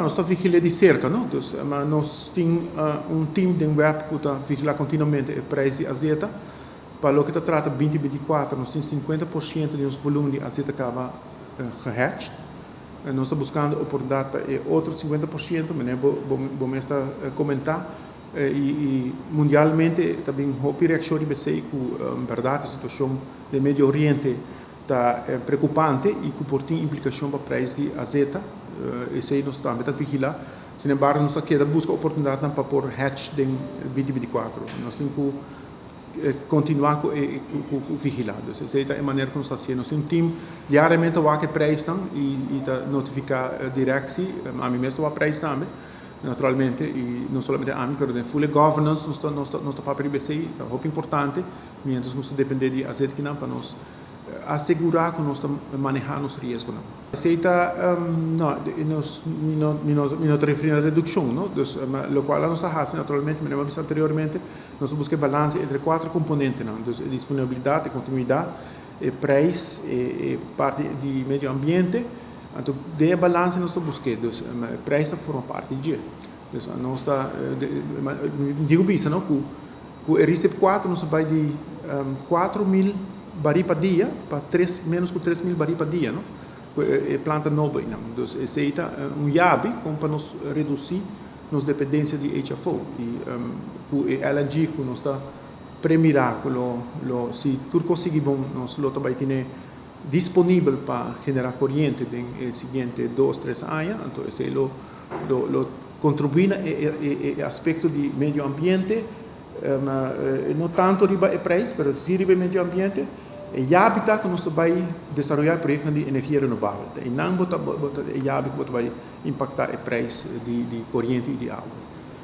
No, nos ta vigil'é di serka, no. Dus, ma nos tin un team den web ku ta vigilá kontinuamente e preis di azeta. Pa loke ta trata 2024, nos tin 50% di nos volumen di azeta kaba gehedged. Nos ta buskando oportunidat pa e otro 50%, manera bo mes ta komentá. I mundialmente ta bin hopi reakshon riba esei ku bèrdat e situashon den Medio Oriente ta preokupante i ku por tin implikashon pa preis di azeta. Esei nos tambe ta vigilá. Sin embargo, nos ta keda buska oportunidatnan pa por hedge den 2024. Nos tin ku kontinuá ku e ku vigilá. Dus esei ta e manera ku nos ta hasié. Nos tin un tim diariamente ta wak e preisnan i ta notifiká direksi. Ami mes ta wak preis tambe naturalmente i no solamente ami pero den full e governance nos ta papia riba esei. Ta hopi importante mientras nos ta dependé di azeta kinan pa nos asegurá ku nos ta manehá nos riesgonan. Esei ta, no, nos mi no ta referí na redukshon, no. Dus lokual nos ta hasi naturalmente, manera mi a bisa anteriormente, nos ta buska e balanse entre kuater komponentenan, dus e disponibilidat, e kontinuidat, e preis, e parti di medio ambiente. Anto den e balanse nos ta busk'é, dus e preis ta forma parti di dje. Dus nos ta, digo bisa, no, ku e RISIP 4 nos a bai di 4000 barí pa dia pa tres menos ku 3000 barí pa dia, no, ku e planta nobo einan. Dus esei ta un yabi kon pa nos redusí nos dependensia di HFO i ku e LNG ku nos ta premirá ku lo si tur kos sigui bon, nos lo ta bai tene disponibel pa generá koriente den e siguiente 2, 3 aña. Anto esei lo kontribuí na e aspekto di medio ambiente, no tanto riba e preis, pero sí riba e medio ambiente. E yabi ta ku nos ta bai desaroyá proyektonan di energia renovabel. Einan bo ta e yabi ku bo ta bai impaktá e preis di koriente i di awa.